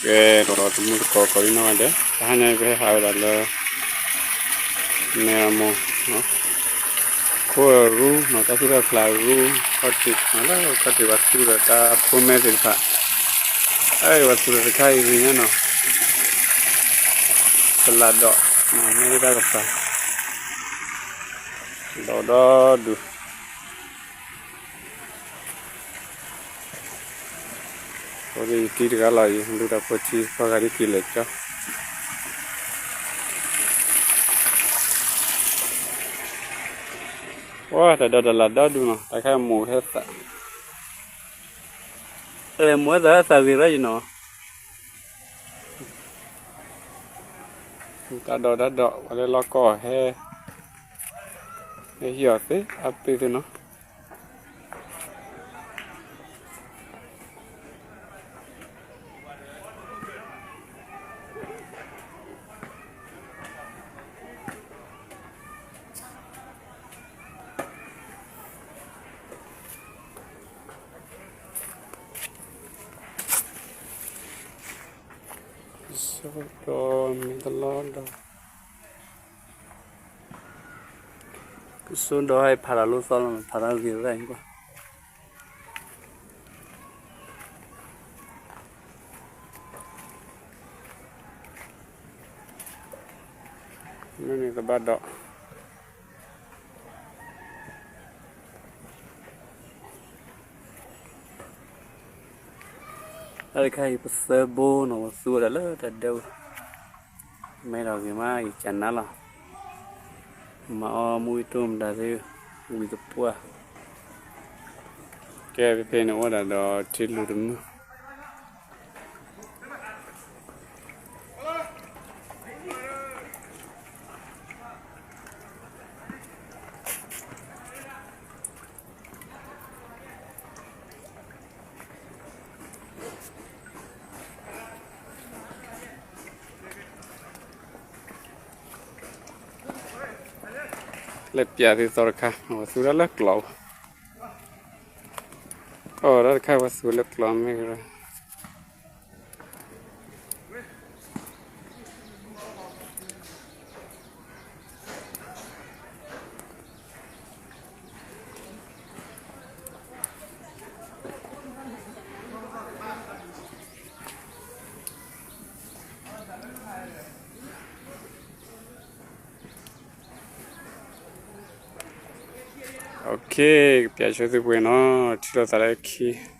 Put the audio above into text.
ကဲဒီးတမူတကိးကိးဒံနီၢ်ဂၤဒဲး, တဟါညါအံၤပဟဲဟးဝဲဒၣ်လၢ မဲၢ်ရမိၢ် ခိၣ်ရူၢ်နီၤ, တၢ်သူၣ်တၢ်ဖျးရူၢ် ခီၣ်ထံး လၢခီၣ်ထံးပှၤသူဒီးတၢ်ဖိမဲသ့ၣ်တဖၣ်, အဝဲသူဒီးတခါအံၤဂ့ၤညါနီၤ, တလးဒီး မ့ၢ်တၢ်ကပၤ ဒီးဒီဒူၣ် အဃိဒီးယတံၤတဂၤလီၤအံၤ လူၤတၢ်ဖိထံဖီဂၤဒ်က့ၤလဲၤကၠီ, ဝဲတၢ်ဒီးတလးဒီဒူၣ်နီၤ, တၢ်ခဲမိၣ်ဟဲသး, လဲၤမိၣ်ဟဲသးဟဲသးဂ့ၤရၣ်ယနီၤ, တၢ်ဒီးတၢ်ဒီး ပှၤလၢလီၢ်ကီၢ်ဟဲ ဟဲဟံးအီၤသ့ အပ့ၢ်သ့နီၤ. ကစိဒီးမ့ၢ်တလီဒီး ကစိဒီးဟဲဖးတၢ်လိၣ်သီလီၤ, ဖးတၢ်ဂ့ၤရၣ်အံၤကွၢ်, မ့ၢ်န့ၣ်ကဘၣ်ဒီး တၢ်တခါအံၤပသၢဘိနီၤ, ပသူဝဲဒၣ်လၢတၢ်ဒၢဝဲ, မ့ၢ်ဒီးဂ့ၤမး ယကနၣ်လီၤ, မၤအီၣ်မူဝံၤတိၢ်မတၤသ့, ဝံၤသပှၢ်, ကဲဖဲဖဲန့ၣ်အိၣ်ဒၣ်ဒီးထံလူၤတမုၢ် လဲၤပျးသုသီတခါ, ပှၤသူတၢ်လၢကျိး, အိၣ်တၢ်တခါပှၤသူလၢကျိးမ့ၢ်ကရၢ Okay, ကပျးဆိသုပှဲၤနီၤ, ထံၣ်လိာ်သးလၢခံ